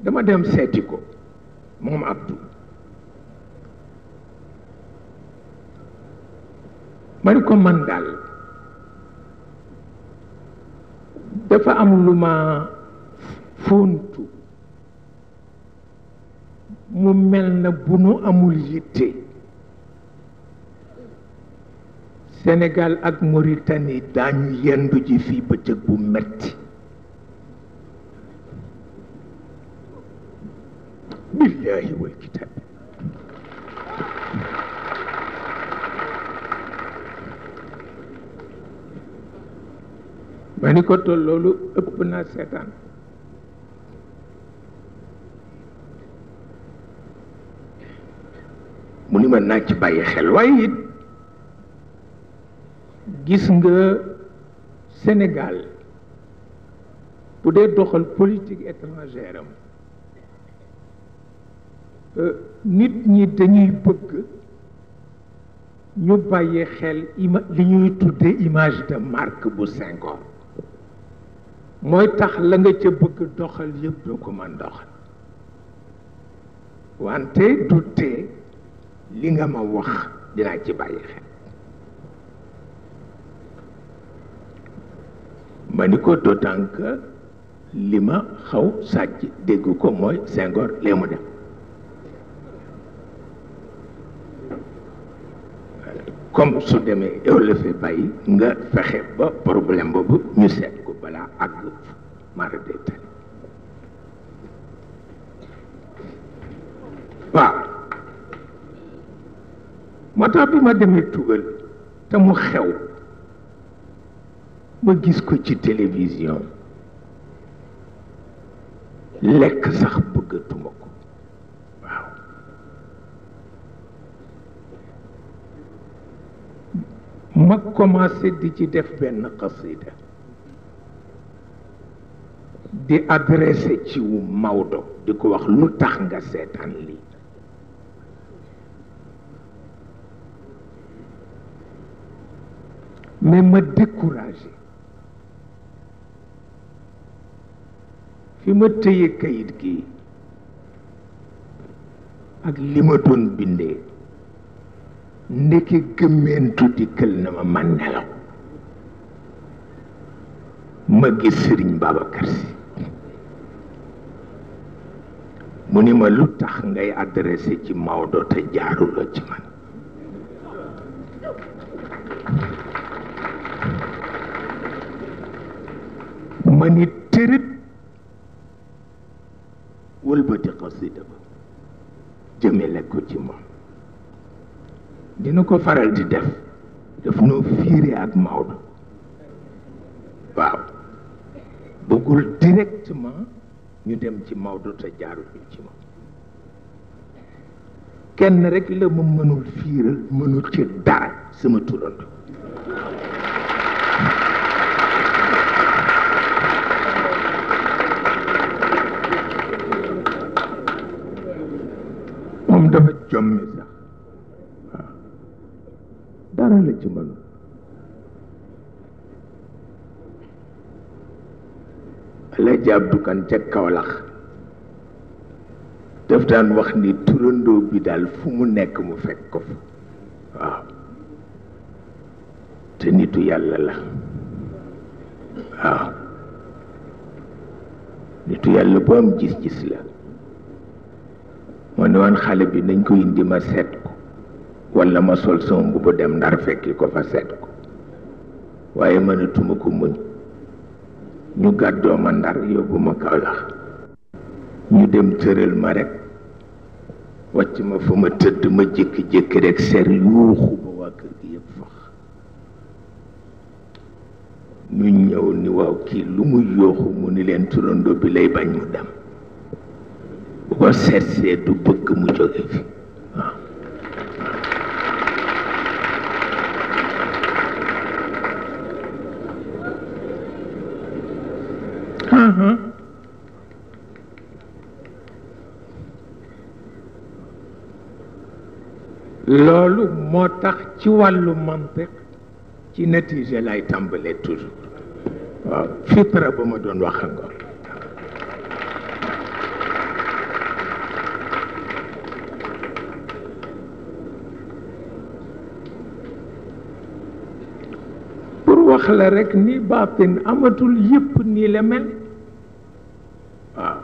dama dem seeti ko moom Abdou ma ni ko man daal dafa am lu ma fontu mu mel na bu nu amul yitte Sénégal ak Mauritanie daañu yendu ji fii bëccëg bu metti billahi wal kitab ma ni ko toll loolu ëpp naa seetaan mu ni ma naa ci bàyyi xel waaye it gis nga Sénégal bu dee doxal politique étrangère am nit ñi dañuy bëgg ñu bàyyi xel li ñuy tudde image de marque bu Senghor mooy tax la nga ca bëgg doxal yëpp doo ko mën doxal wante du tee li nga ma wax dinaa ci bàyyi xel ma ni ko d'autant que li ma xaw sàcc dégg ko mooy Senghor lee mu dem comme su demee yow la fi bàyyi nga fexe ba problème boobu ñu seet ko balaa àgg mara détail waaw moo tax bi ma demee tugal te mu xew ma gis ko ci télévision lekk sax bëggatuma ko waaw ma commencé di ci def benn qasida di adressé ci wu Maodo di ko wax lu tax nga seetaan lii mais ma découragé fi ma tëye kayit gi ak li ma doon bindee ndeke gëmmeentu dikkal na ma man nelaw ma gis Sëriñ Babacar Si mu ni ma lu tax ngay adressé ci Maodo te jaaruloo ci man ma ni tërët wëlbati xasida ba jëmele ko ci moom dina ko faral di def daf noo fiire ak Maodo waaw bëggul directement ñu dem ci Maodo te jaarul ci moom kenn rek la ma mënul fiiral mënul ci dara sama turando moom dafa jommi sax waaw dara la ci mënul Alaaji Abdu Kan ca Kawlax daf daan wax ni turandoo bi daal fu mu nekk mu fekk ko fa waaw te nitu yàlla la waaw nitu yàlla bu am gis-gis la moo ne woon xale bi nañ ko indi ma seet ko walla ma sol sama mbubb dem Ndar fekki ko fa seet ko waaye mënatuma ko muñ ñu gàddoo ma Ndar yóbbu ma Kawlax ñu dem tëral ma rek wàcc ma fa ma tëdd ma jékki-jékki rek ser yuuxu ba waa kër gi yëpp fax ñu ñëw ni waaw kii lu mu yuuxu mu ni leen turandoo bi lay bañ mu dem bu ko seetsee du bëgg mu jóge fi waaw loolu moo tax ci wàllu mantiq ci natiija lay tàmbalee toujours waaw fitra ba ma doon wax ngoon wax la rekk ni baatin amatul yépp nii la mel waaw